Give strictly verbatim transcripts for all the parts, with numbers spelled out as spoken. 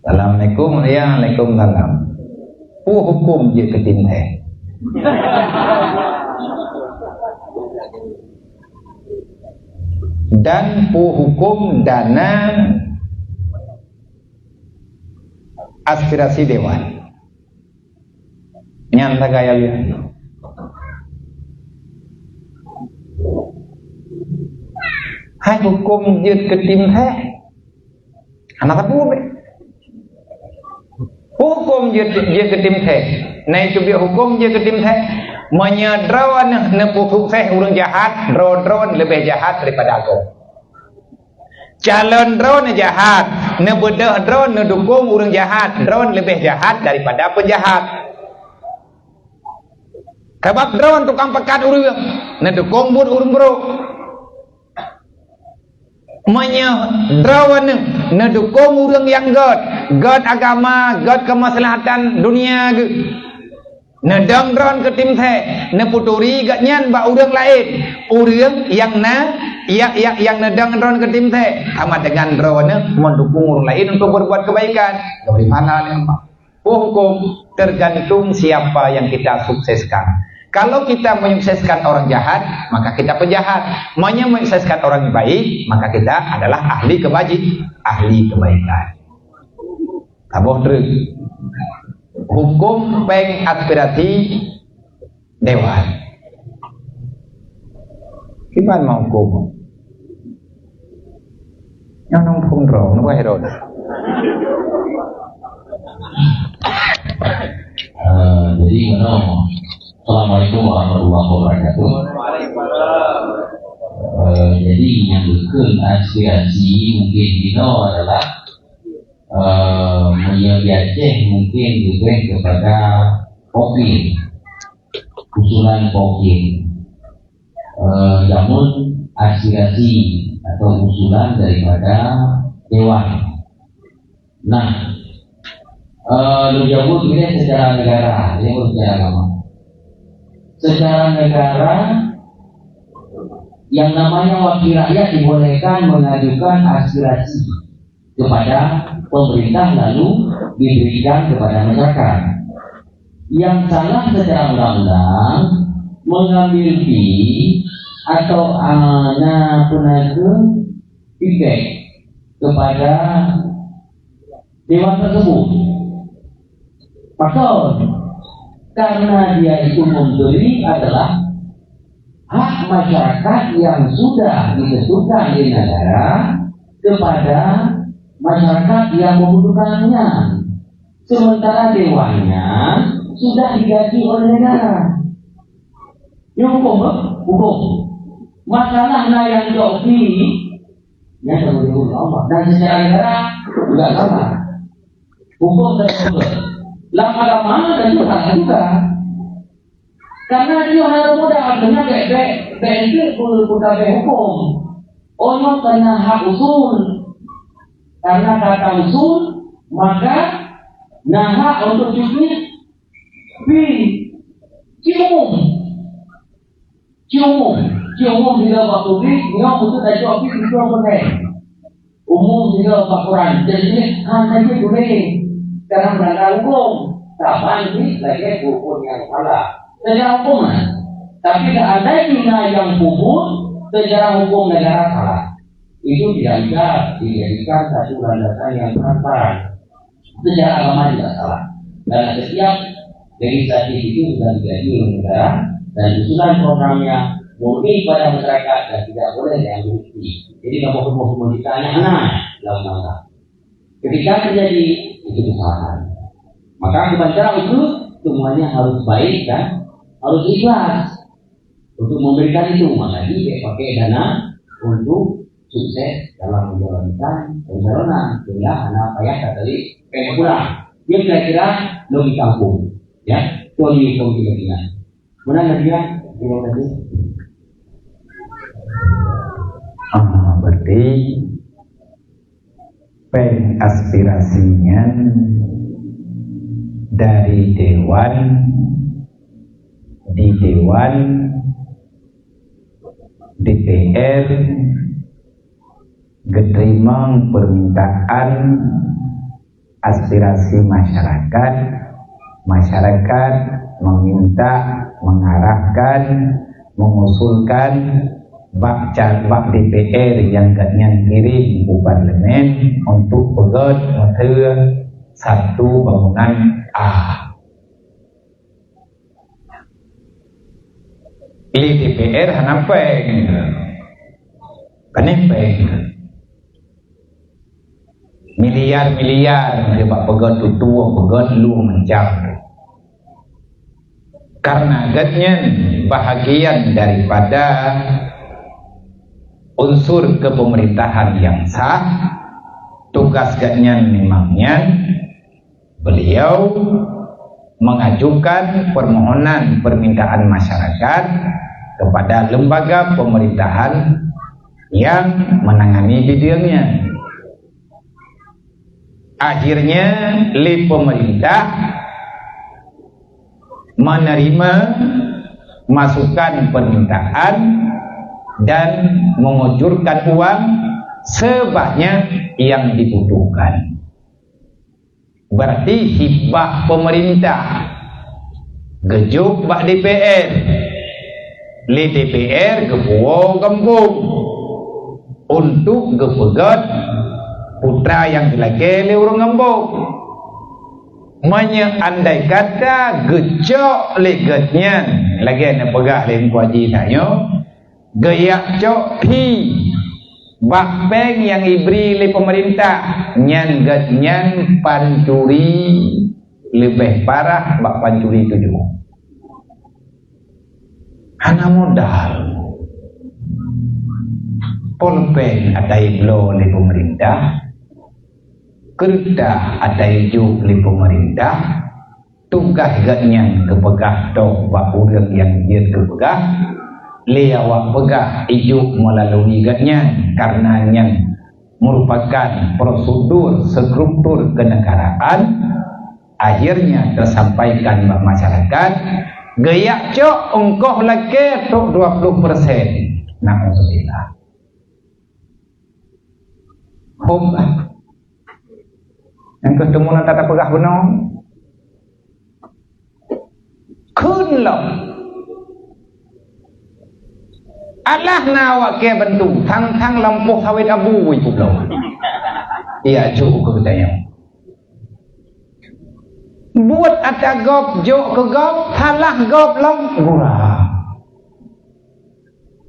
Assalamualaikum, ya, waalaikumsalam. Peue huköm jeuet keu tim thèe? Dan peue huköm dana aspirasi dewan? Nyan sagai ya. Hai huköm jeuet keu tim thèe? Hana sapeue bèk. Huköm jeuet, jeuet keu tim thèe. Na teubiet huköm jeuet keu tim thèe. Meunyoe droeneuh neupeusukses ureuëng jahat, droe-droe leubeh jahat daripada gob. Calon droe neujahat, neubeudôh droe neudukong ureuëng jahat, droe leubeh jahat daripada peunjahat. Sabab droe tukang peukat ureuëng, neudukong buet ureuëng brok. Meunyoe droeneuh neudukong ureuëng nyang gét, gét agama, gét keumaslahatan dunia geuh, neudong droe keu tim thèe, neupeuturi gobnyan bak ureuëng laén, ureuëng nyang na, nyang, nyang, nyang neudong droe keu tim thèe, sama dengan droeneuh meudukong ureuëng laén untuk berbuat kebaikan, dibri pahala lé Allah. Huköm tergantung siapa yang kita sukseskan. Kalau kita menyukseskan orang jahat, maka kita penjahat. Meunyoe menyukseskan orang yang baik, maka kita adalah ahli kebaji-, ahli kebaikan. Saboh treuk. Huköm péng aspirasi dewan. Kiban meuhuköm? Nyang nong phôn droe, nong Herod. Eh, jadi, meunoe. Assalamualaikum warahmatullahi wabarakatuh. Eh, jadi, nyang geukheun aspirasi mungkin inoe adalah, eh, meunyoe di Aceh mungkin lebih kepada profil, usulan profil. Eh, namun aspirasi atau usulan daripada dewan. Nah, eh, lôn jaweueb ilèe secara negara, ya, bukan secara agama. Secara negara, yang namanya wakil rakyat dibolehkan mengajukan aspirasi kepada pemerintah lalu diberikan kepada masyarakat. Yang salah secara undang-undang mengambil fee atau, ah, na peue na keuh tiket kepada dewan tersebut. Pakon? Karena dia itu memberi adalah hak masyarakat yang sudah ditentukan di negara kepada masyarakat yang membutuhkannya. Sementara dewannya sudah digaji oleh negara. Nyoe huköm, eh? Huköm. Masalah na nyang jok fee, nyan tanggung jaweueb Allah. Dan secara negara juga sama. Huköm dan huköm. Lam agama tentu salah juga. Karena nyoe hana mudah, artinya bèk, bèk, bèk enteuk peutabeh huköm. Oh, nyoe keunan hak usul. Karena kata usul, maka na hak untuk cukup fee. Cit umum. Cit umum. Cit umum bila bak publik, nyoe untuk tajok fee tujuh persen. Umum sidroe pakoran, jadi hana jeuet gurée. Sekarang melanggar huköm, saban jih lagée huköm nyang salah. Secara huköm, nah. Tapi seandai jih na nyang peubuet, secara huköm negara salah. Itu tidak bisa dijadikan satu landasan yang transparan. Secara agama tidak salah. Karena setiap legislatif itu sudah digaji oleh negara dan usulan programnya murni kepada masyarakat dan tidak boleh diambil cuti. Jadi, kamoe semua-semua kita hanya hana dalam undang-undang. Ketika terjadi itu kesalahan, maka kepada itu semuanya harus baik dan harus ikhlas untuk memberikan itu. Maka dia pakai dana untuk sukses dalam menjalankan pencalonan, sehingga hana payah tadi kayak pulang. Dia kira-kira logika hukum, ya, logika hukum kita. Meunan lagée nyan, terima kasih. Ah, berarti péng aspirasi nyan dari dewan, di dewan, D P R, geuteurimong permintaan aspirasi masyarakat, masyarakat meminta, mengarahkan, mengusulkan bak ca-, bak D P R nyang gobnyan kirim u parlemen untuk peugöt meuteue satu bangunan A. Di D P R hana péng. Pane péng. Miliar-miliar bak peugöt tutoe, peugöt lueng macam. Karena gobnyan bahagian daripada unsur kepemerintahan yang sah, tugas gobnyan memang nyan, beliau mengajukan permohonan permintaan masyarakat kepada lembaga pemerintahan yang menangani bidangnya. Akhirnya, lé pemerintah menerima masukan permintaan dan mengucurkan uang sebanyak yang dibutuhkan. Berarti hibah pemerintah geujok bak D P R. Lé D P R geupuwoe gampông untuk geupeugöt putra nyang geulakée lé ureuëng gampông. Meunyoe andai kata geucok lé gobnyan, lagée na peugah lé Teungku Haji tanyoe, geujak cok phi bak péng nyang ibri lé pemerintah, nyan gobnyan pancuri leubeh parah bak pancuri tujoh. Hana modal. Polpeng ata ibloe lé pemerintah, keureuta ata ijok lé pemerintah, tugaih gobnyan geupeugah toh bak ureuëng nyang jeuet geupeugah, lé awak peugah ijok meulalu gobnyan, kareuna nyan merupakan prosedur struktur kenegaraan, akhirnya tersampaikan bak masyarakat, geujak cok ongkoh lakée trok dua puluh persen. Naudzubillah. Hom lah. Nyang keuh teumuna tata peugah bunoe. Kheun lom. Alah na awak kée bantu, thang-thang lampôh sawét abu ipeubloe. Iya, cok keu geutanyoe. Buet ata gob jok keu gob, salah gob lom gura.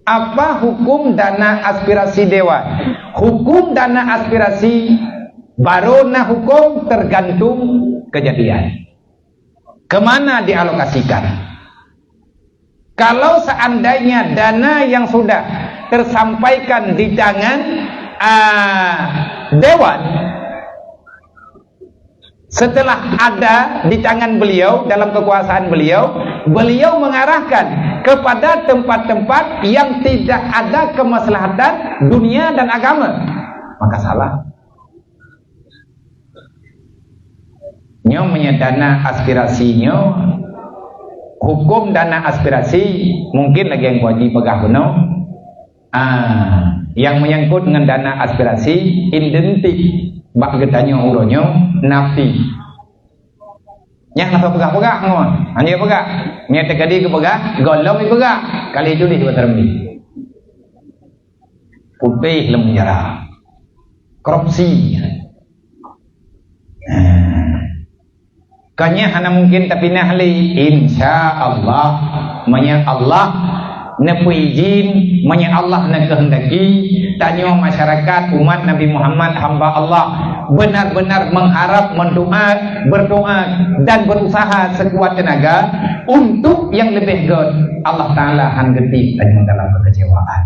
Apa hukum dana aspirasi dewan? Hukum dana aspirasi baru na hukum tergantung kejadian. Kemana dialokasikan? Kalau seandainya dana yang sudah tersampaikan di tangan, ah, dewan, setelah ada di tangan beliau, dalam kekuasaan beliau, beliau mengarahkan kepada tempat-tempat yang tidak ada kemaslahatan dunia dan agama, maka salah. Nyoe meunyoe dana aspirasi nyoe, hukum dana aspirasi mungkin lagée Teungku Haji peugah bunoe. Ah, nyang menyangkut ngon dana aspirasi identik bak geutanyoe uroe nyoe napi. Nyang hana peugah-peugah ngon, hana peugah. Meunyoe teuka di geupeugah, gohlom ipeugah. Kali itu di dua termi. Putéh lom penjara. Korupsi. Nah. Kanya hana mungkin tapinah lé, insya Allah. Meunyoe Allah neupeuijin, meunyoe Allah neukeuhendaki, tanyoe masyarakat umat Nabi Muhammad, hamba Allah, benar-benar mengharap, mendoa, berdoa, dan berusaha sekuat tenaga untuk yang lebih göt. Allah Taala han geuti tanyoe dalam kekecewaan.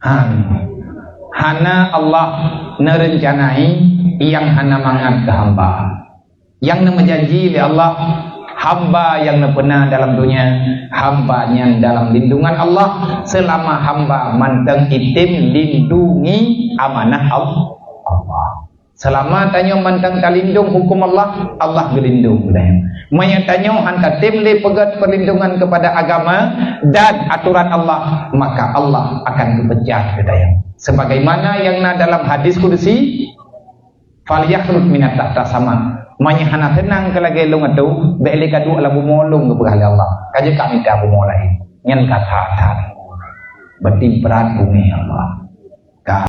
Han. Hana Allah neurencanae nyang hana mangat keu hamba. Nyang neumeujanji lé Allah, hamba nyang neupeuna dalam donya, hamba nyan dalam lindungan Allah, seulama hamba mantong item lindungi amanah Allah. Seulama tanyoe mantong talindong huköm Allah, Allah geulindong geutanyoe. Meunyoe tanyoe han tatem lé peugöt peurlindongan keupada agama dan atoran Allah, maka Allah akan geupeujah geutanyoe. Sebagaimana nyang na dalam hadis kudusi, Falyakhrij min tahta sama. Meunyo hana seunang keu lagèe lôn ateuh, bèk lé ka duek lam bumoe lôn geupeugah lé Allah. Ka jeuet ka mita bumoe laén. Nyan ka that-that. Berarti brat bungèh Allah.